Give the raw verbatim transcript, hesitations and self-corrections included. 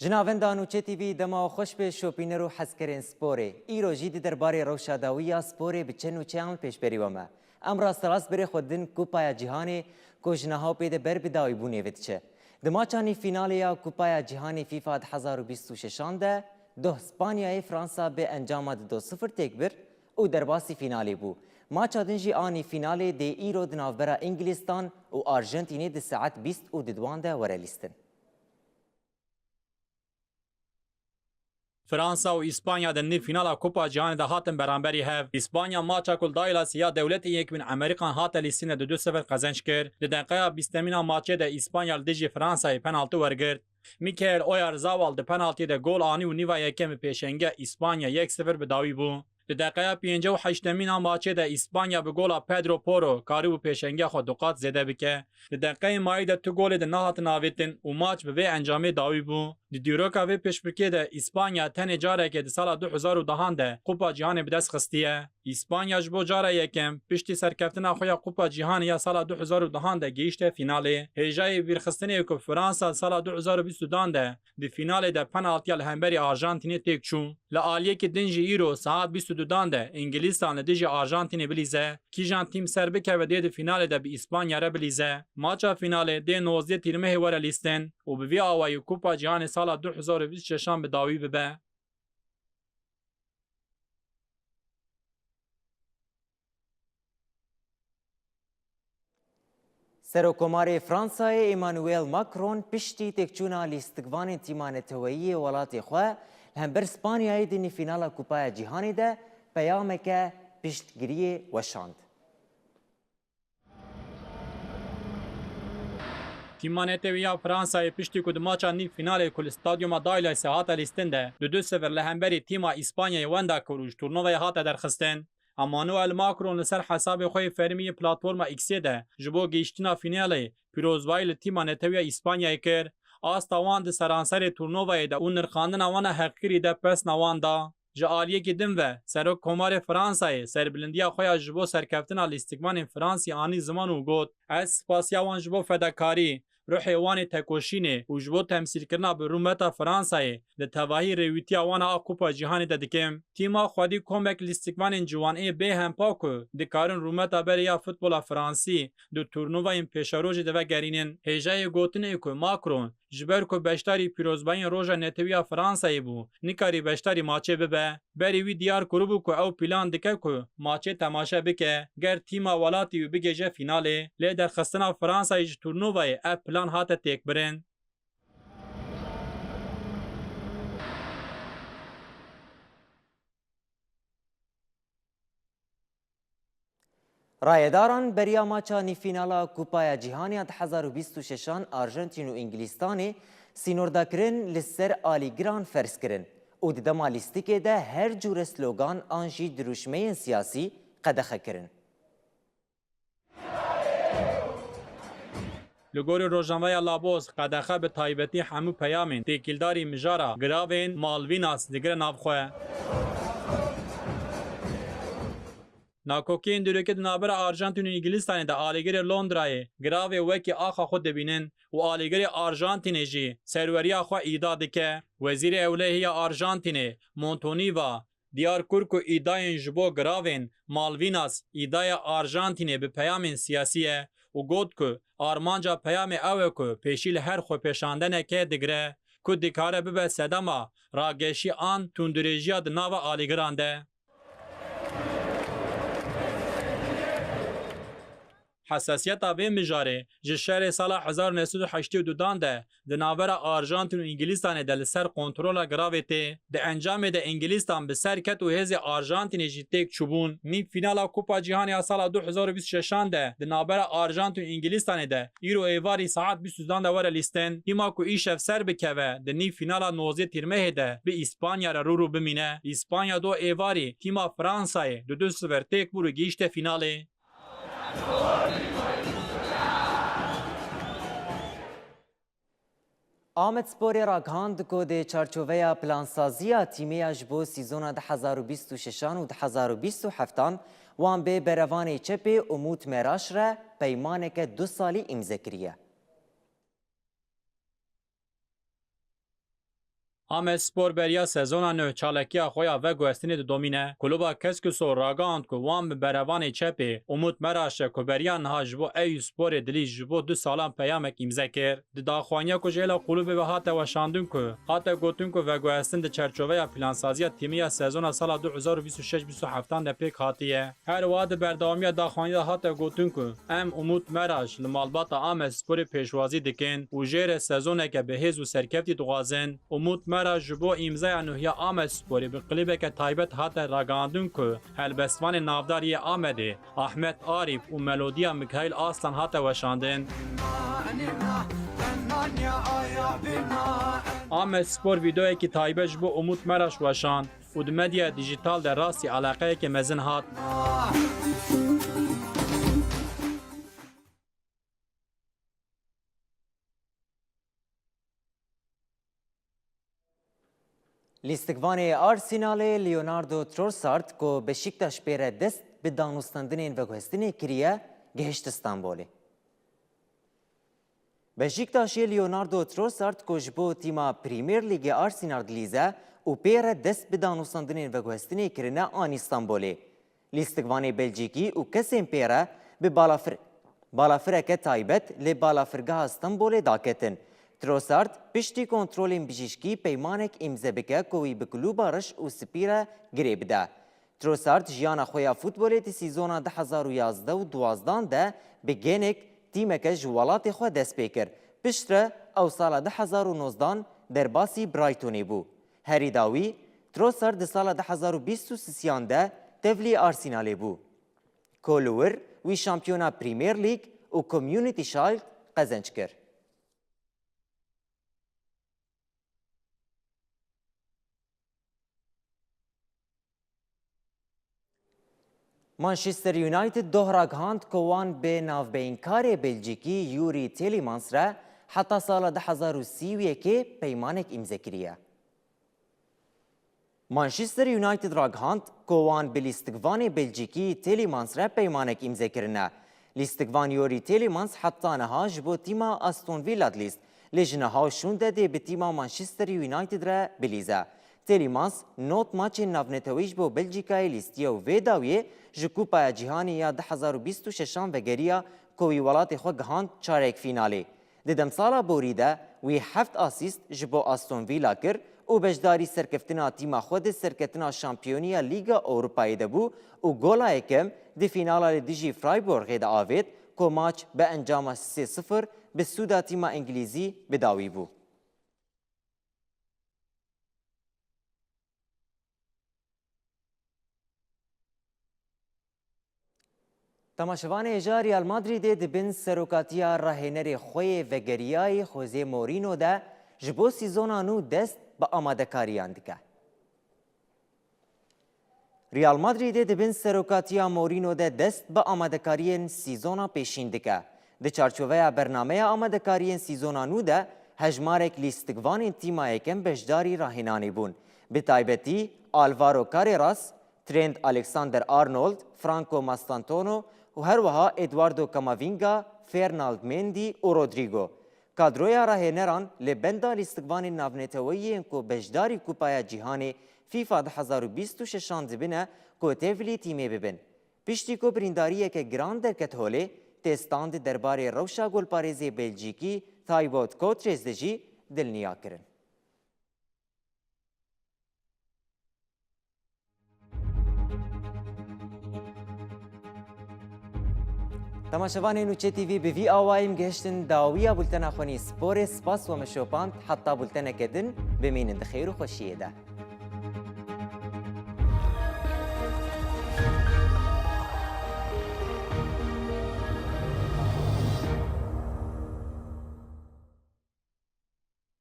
Ji navenda Nûçe T V dema xweş be şopîner û hezkerên sporê. Îro jî di derbarê rewşa dawî ya sporê bi çend nûçeyan pêşberî we me. Em rasterast berê xwe din Kupaya Cîhanê ku ji niha pê de ber bi dawîbûnê ve diçe. Di maça nîvfînalê ya Kupaya Cîhanê FIFA du hezar û bîst û şeşan de doh Spanyayê Fransa bi encama di do sifir têk bir û derbasî fînalê bû. Maça din jî a nîvfînalê dê îro di navbera Îngilîstan û Arjantînê di saet bîst û diduan de were lîstin. Fransa û Îspanya di nîv fînala Kupa Cîhanê de hatin beramberî hev. Îspanya maça ku li Dallasê ya Dewletên Yekbûn Amerîkan hate lîstîne du du sifir qezenc kir. Di deqeya bîstemîn a maçê de Îspanya li dijî Fransayê penaltî wergirt. Michael Oyarzabal di penaltiyê de gol anî û nîva yekem bi pêşengiya Îspanya yek sifir bi dawî bû. Di deqeya pêncî û heştemîn a maçê de Îspanya bi gola Pedro Porro karîbû pêşengiya xwe du qat zêde bike. Di deqeyên mayî de tu golê di nehatin avêtin û maç bi vê encamê dawî bû. Di dîroka vê pêşbirkê de Îspanya tenê carekê di sala du hezar û dehan de Kupa Cîhanê bi dest xistiye. Îspanya ji bo cara yekem piştî serkeftina xwe ya Kupa Cîhanê ya sala du hezar û dehan de gihîşte fînalê. Hêjayî bîrxistinê ye ku Fransa di sala du hezar û bîst û duan de di fînalê de penaltiya li hemberî Arjantînê têk çû. Li aliyekî din jî îro saet bîst û duan de Îngilîstan li dijî Arjantînê bilîze. Kîjan tîm ser bikeve dê di fînalê de bi Îspanya re bilîze. Maça fînalê dê nozdeh tîrmehê were lîstin û bi vî awayî Kupa Cîhanê sala du hezar û bîst û şeşan bi dawî bibe. Serokkomarê Fransayê Emmanuel Macron piştî têkçûna lîstikvanên tîma neteweyî yê welatê xwe li hember Spanyayê di nîvfînala Kupaya Cîhanê de peyameke piştgiriyê weşand. Tîma netewî ya Fransayê piştî ku di maça nîv fînalê ku li stadyuma Dallasê hate lîstin de du du sifir li hemberî tîma Îspanyayê wenda kir û ji turnuvayê hate derxistin. Emmanuel Macron li ser hesabê xwe yê fermî yê platforma X-ê de ji bo gihîştina fînalê pîrozbayî li tîma netewî ya Îspanyayê kir. Asta wan di seranserê turnuvayê de û nirxandina wan a heqîrî de pesna wan da. Ji aliyekî din ve, Serokkomarê Fransayê serbilindiya xwe ya ji bo serkeftina lîstikvanên Fransî anî ziman û got, Ez spasiya wan ji bo fedakarî, ruhê wan ê tekoşînê û ji bo temsîlkirina bi rûmeta Fransayê di tevahî rêwîtiya wan a Kupa Cîhanê de dikim. Tîma xwedî komek lîstikvanên ciwan ê bêhempa ku dikarin rûmeta berê ya futbola fransî di turnuvayên pêşerojê de vegerînin. Hêjayê gotinê ku Macron ji ber ku beşdarî pîrozbayiyên Roja Netewî ya Fransayê bû, nikarî beşdarî maçê bibe. Berî wî diyar kiribû ku ew plan dike ku maçê temaşe bike, ger tîma welatî wî bigihêje fînalê. Lê derxistina Fransayê ji turnuvayê ev plan hate têkbirin. Rayedaran beriya maça nîvfînala Kupaya Cîhanê ya du hezar û bîst û şeşan Arjantîn û Îngilîstanê sînordakirin li ser alîgiran ferz kirin û di dema lîstikê de her cûre slogan an jî dirûşmeyên siyasî qedexe kirin. Li gorî rojnameya La Voz, qedexe bi taybetî hemû peyamên têkildarî mijara giravên Malvinas digire nav xwe. Nakokiyên dîrokî di navbera Arjantîn û Îngilîstanê de alîgirê Londrayê giravê wekî axa xwe dibînin û alîgirê Arjantînê jî serweriya xwe îda dike. Wezîrê Ewlehî ya Arjantînê, Montoniva, diyar kir ku îdayên ji bo giravên Malvinas îdaya Arjantînê bi peyamên siyasî ye û got ku armanca peyamê ew e ku pêşî li her xwepêşandeneke digire ku dikare bibe sedema rageşî an tunddirêjiya di nava alîgiran de. Hesasiyeta vê mijarê ji şerê sala hezar û neh sed û heştê û du dan de di navbera Arjantîn û Îngilîstanê de li ser kontrola giravê tê. Di encamê de Îngilîstan bi ser ket û hêzê Arjantînê jî têk çûbûn. Nîv fînala Kupa Cîhanê ya sala du hezar û bîst û şeşan de di navbera Arjantîn û Îngilîstanê de îro êvarî saet bîst û duan de were lîstin. Tîma ku îşev ser bikeve di nîv fînala nozdeh tîrmehê de bi Îspanya re rû rû bimîne. Îspanya do êvarî tîma Fransayê du du sifir têk bir û gihîşte fînalê. Amedsporê ragihand ku di çarçoveya plansaziya tîmê ya ji bo sîzona du hezar û bîst û şeşan û du hezar û bîst û heftan wan bi berevanê çepê Umut Meraş re peymaneke du salî îmze kiriye. Amedspor beriya sezona nû çalakiya xwe ya veguhestinê didomîne. Kluba Keskuso ragihand ku wan bi berevanê çepê Umut Meraş e ku beriya niha ji bo Eyüpsporê Dilîj ji bo du salan peyamek îmze kir. Di daxwaniya ku ji hêla klubê ve hate weşandin ku hate gotin ku veguhestin di çerçoveya plansaziya tîmî ya sezona sala du hezar û bîst û şeş bîst û heftan de pêk hatiye. Her wiha di berdewamiya daxuyanî de hate gotin ku em Umut Meraş li malbata Amedsporê pêşwazî dikin û jê re sezoneke bi hêz û serkeftî dixwazin. Umut Meraş ji bo îmzaya nuhiya Amedsporê bi klîbeke taybet hate ragihandin ku helbestvanê navdar yê Amedê Ahmet Arif û melodiya Mikaîl Aslan hate weşandin. Amedspor vîdeoyekî taybet ji bo Umut Meraş weşand û di medya dîjîtal de rastî eleqeyeke mezin hat. Lîstikvanê Arsenalê Leonardo Trossard ku Beşiktaş pê re dest bi danûstandinên veguhestinê kiriye, gihişt Stenbolê. Beşiktaşê Leonardo Trossard ku ji bo tîma Premier Lîgê Arsenal dilîze û pê re dest bi danûstandinên veguhestinê kirine anî Stenbolê. Lîstikvanê Belcîkî û kesên pê re bi balafir-, balafireke taybet li balafirgeha Stenbolê daketin. Trossard piştî kontrolên bijîşkî peymanek îmze bike ku wî bi Klûba Reş û Spî re girê bide. Trossard jiyana xwe ya futbolê di sîzona du hezar û yazdeh û duwazdan de bi Genk, tîmeke ji welatê xwe, dest pê kir. Piştre ew sala du hezar û nozdan derbasî Brightonê bû. Herî dawî, Trossard di sala du hezar û bîst û sisiyan de tevlî Arsenalê bû, ku li wir wî şampiyona Premier League û Community Shield qezenc kir. Manchester United doh ragihand ku wan bi navbeyinkarê Belcîkî Yuri Tielemans re heta sala du hezar û sî û yekê peymanek îmze kiriye. Manchester United ragihand ku wan bi lîstikvanê Belcîkî Tielemans re peymanek îmze kirine. Lîstikvan Yuri Tielemans heta niha ji bo tîma Aston Villa dilîst, lê ji niha û şûnde dê bi tîma Manchester United re bilîze. Tielemans nod maçên navneteweyî ji bo Belcîkayê lîstiye û vê dawiyê ji Kupaya Cîhanê ya du hezar û bîst û şeşan vegeriya ku wî welatê xwe gihand çarek fînalê. Di demsala borî de wî heft asîst ji bo Aston Villa kir û beşdarî serkeftina tîma xwe di serketina şampiyoniya Lîga Ewropayê de bû û gola yekem di fînala li dijî Freiburgê de avêt ku maç bi encama sê sifir bi sûda tîma Îngilîzî bi dawî bû. Temaşevanê hêja Real Madridê di bin serokatiya rahênerê xwe yê vegeriyayî Jose Mourinho de ji bo sîzona nû dest bi amadekariyan dike. Real Madridê di bin serokatiya Mourinho de dest bi amadekariyên sîzona pêşîn dike. Di çarçoveya bernameya amadekariyên sîzona nû de hejmarek lîstikvanên tîma yekem beşdarî rahênanê bûn. Bi taybetî Alvaro Carreras, Trent Alexander-Arnold, Franco Mastantuono û her wiha Eduardo Camavinga, Fernald Mendy û Rodrygo. Kadroya rahêneran li benda lîstikvanên navneteweyî yên ku beşdarî Kupaya Cîhanê FIFA du hezar û bîst û şeşan dibine ku tevlî tîmê bibin. Piştî ku birîndariyeke giran derket holê, tê stand derbarê rewşa golparêzê Belcîkî Thibaut Courtois de jî dilniya kirin. Temaşevanên Nûçe T V, bi vî awayî em gihiştin dawiya bultena xwe nî sporê. Spas we me şopand. Heta bulteneke din, bimînin di xêr û xweşiyê de.